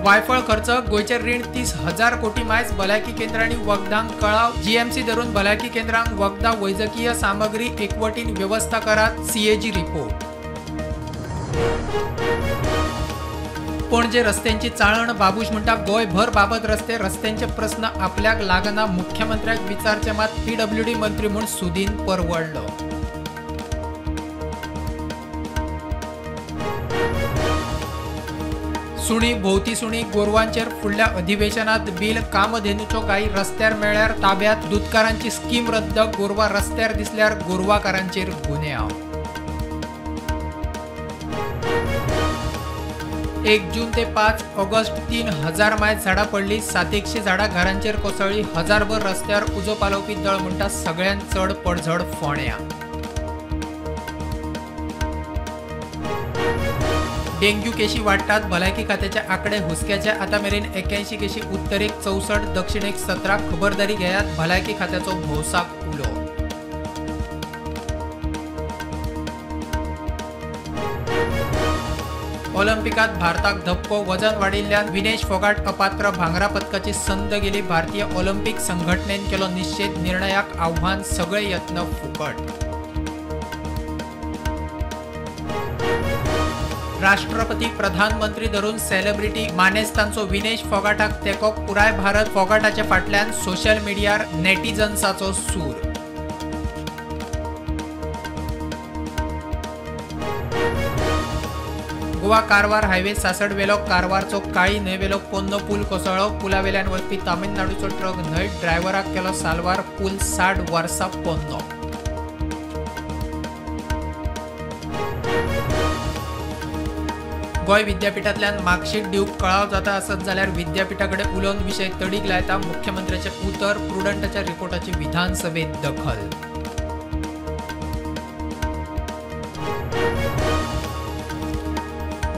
वायफळ खर्च गोंयचें रीण 30,000 कोटी मायज भलायकी केंद्रांनी वखदांक कळाव जीएमसी धरून भलायकी केंद्रांक वखदां वैजकीय सामग्री एकवटीन वेवस्था करात सीएजी रिपोर्ट। पणजे रस्त्यांची चाळण बाबूश म्हणटा गोंयभर बाबत रस्ते रस्त्यांचे प्रस्न आपल्याक लागना मुख्यमंत्र्याक विचारचे मात पीडब्ल्यूडी मंत्री म्हूण सुदीन परवडलो। सुणी भोवती सुणी गोरवांचेर फुडल्या अधिवेशनात बिल कामधेनूच्यो गायी रस्त्यार मेळ्ळ्यार ताब्यात दुदकारांची स्कीम रद्द गोरवां रस्त्यार दिसल्यार गोरवाकारांचेर गुन्यांव। 1 जून ते 5 ऑगस्ट 3,000 मायज झाडां पडली 700 झाडां घरांचेर कोसळ्ळी हजारभर रस्त्यार उजो पालोवपी दळ म्हणटा सगळ्यांत चड पडझड फोंड्यां। डेंग्यू केशी वाडटात भलायकी खात्याचे आकडे हुस्क्याचे आतां मेरेन 81 केशी उत्तरेक 64 दक्षिणेक 17 खबरदारी घेयात भलायकी खात्याचो भौसाक उलो। ऑलिम्पिकात भारताक धपको वजन वाडिल्ल्यान विनेश फोगाट अपात्र भांगरा पदकाची संद गेली भारतीय ऑलिम्पिक संघटनेन केलो निश्चेद निर्णयाक आव्हान सगळे यत्न फुकट। राष्ट्रपती प्रधानमंत्री धरून सेलिब्रिटी मानेस्तांचो विनेश फोगाटाक तेंको पुराय भारत फोगाटाच्या फाटल्यान सोशल मिडियार नेटिझन्साचो सूर। गोवा कारवार हायवे सासडवेलो कारवारचो काळी न्हंयवेलो पोन्नो पूल कोसळ्ळो पुलावेल्यान वचपी तामिळनाडूचो ट्रक न्हंय ड्रायव्हराक केलो साल्वार पूल 60 वर्सां पोन्नो। गोंय विद्यापीठांतल्यान मार्कशीट दिवंक कळाव जाता आसत जाल्यार विद्यापीठा कडेन उलोवन विशय तडीक लायता मुख्यमंत्र्याचें उतर प्रुडंटाच्या रिपोर्टाची विधानसभेत दखल।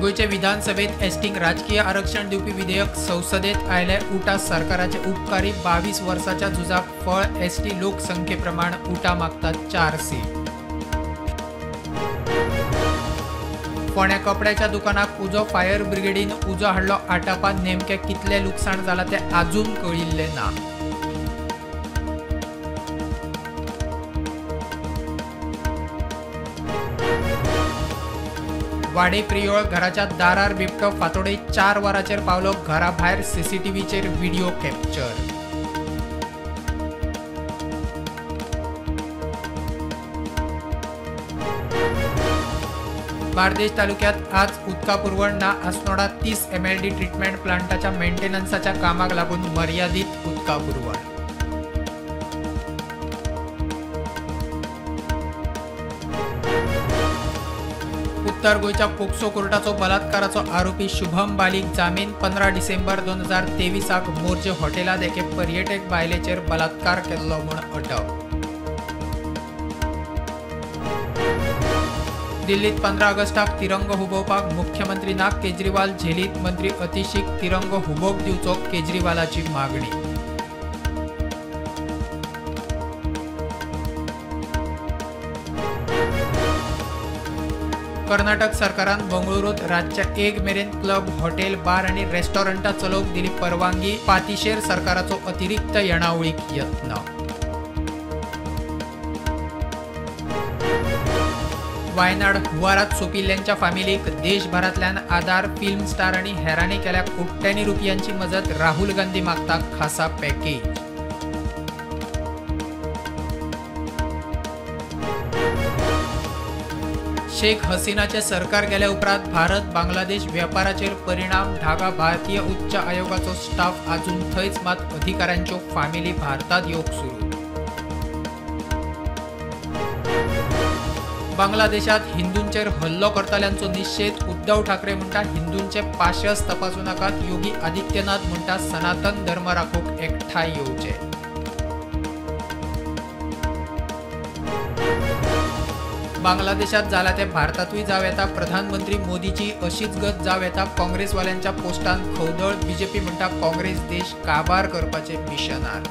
गोंयचे विधानसभेत एसटींक राजकीय आरक्षण दिवपी विधेयक संसदेत आयलें उटा सरकाराचे उपकारी 22 वर्सांच्या झुजाक फळ एसटी लोकसंख्येप्रमाण उटा मागतात 4 सीट। फोंड्या कपड्याच्या दुकानाक उजो फायर ब्रिगेडीन उजो हाडलो आटापात नेमकें कितलें लुकसाण जालां तें आजून कळिल्लें ना। वाडे प्रियोळ घराच्या दारार बिबटो फांतोडे 4 वरांचेर पावलो घरा भायर सीसीटीव्हीचेर व्हिडिओ कॅप्चर। बार्देश तालुक्यात आज उदका पुरवण ना अस्नोडा 30 MLD treatment प्लांटाच्या मेंटेनन्साच्या कामाक लागून मर्यादित उदका पुरवण। उत्तर गोंयच्या पोक्सो कोर्टाचो बलात्काराचो आरोपी शुभम बालीक जामीन 15 डिसेंबर 2023 मोरजे हॉटेलांत एके पर्यटक बायलेचेर बलात्कार केल्लो म्हूण अटक। दिल्लीत 15 ऑगस्टाक तिरंगो हुबोवपाक मुख्यमंत्री ना केजरीवाल झेलीत मंत्री अतिशीक तिरंगो हुबोवंक दिवचो केजरीवालाची मागणी। कर्नाटक सरकारान बंगळुरूत रातच्या 1 मेरेन क्लब हॉटेल बार आनी रेस्टॉरंटां चलोवंक दिली परवानगी पातिशेर सरकाराचो अतिरिक्त येणावळीक यत्न। वायनाड हुवारात सोंपिल्ल्यांच्या फामिलीक देशभरांतल्यान आदार फिल्म स्टार आनी हेरांनी केल्या कोट्यांनी रुपयांची मजत राहुल गांधी मागता खासा पॅकेज। शेख हसीनाचे सरकार गेल्या उपरांत भारत बांगलादेश वेपाराचेर परिणाम ढाका भारतीय उच्च आयोगाचो स्टाफ आजून थंयच मात अधिकाऱ्यांच्यो फामिली भारतात येवंक सुरू। बांगलादेशात हिंदूंचेर हल्लो करतल्यांचो निशेध उद्धव ठाकरे म्हणटा हिंदूंचे पाशस तपासूं नाकात योगी आदित्यनाथ म्हणटा सनातन धर्म राखूंक एकठांय येवचे। बांगलादेशात जाला ते भारतातूय जावं येता प्रधानमंत्री मोदीची अशीच गत जावं येता काँग्रेसवाल्यांच्या पोस्टान खवदळ बीजेपी म्हणटा काँग्रेस देश काबार करपाचे मिशनार।